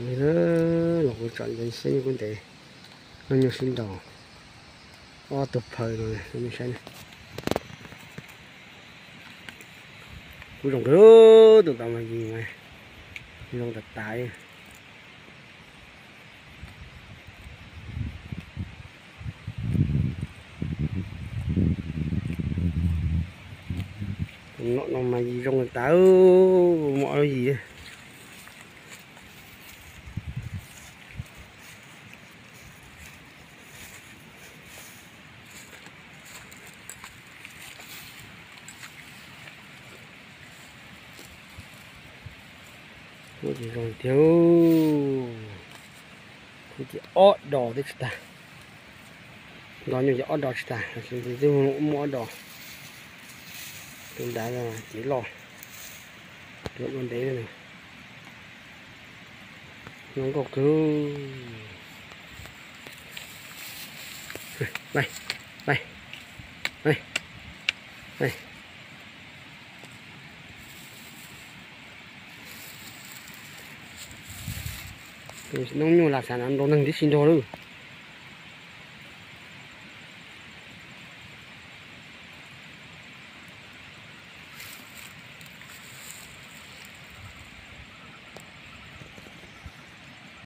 Los kuv tsom ntsoov saib nyuj kub ntev, noj nyuj sib nraus, ob tug phaw no, saib. Kub zoo kawg, tus tau mas yis mas zoo tas tas li. Tus no mas yis zoo tas tas, muaj ob lub yis. Muaj ces zoo tiag, kuj ces ob dos twb tsis tag. Nto nyuj ces ob dos tsis tag, twb muaj ob dos. Tus nrad ces loj, ua ntev, zoo nkauj kawg. Noob nyuj lam xav nrau neeg tib si nrog lawm.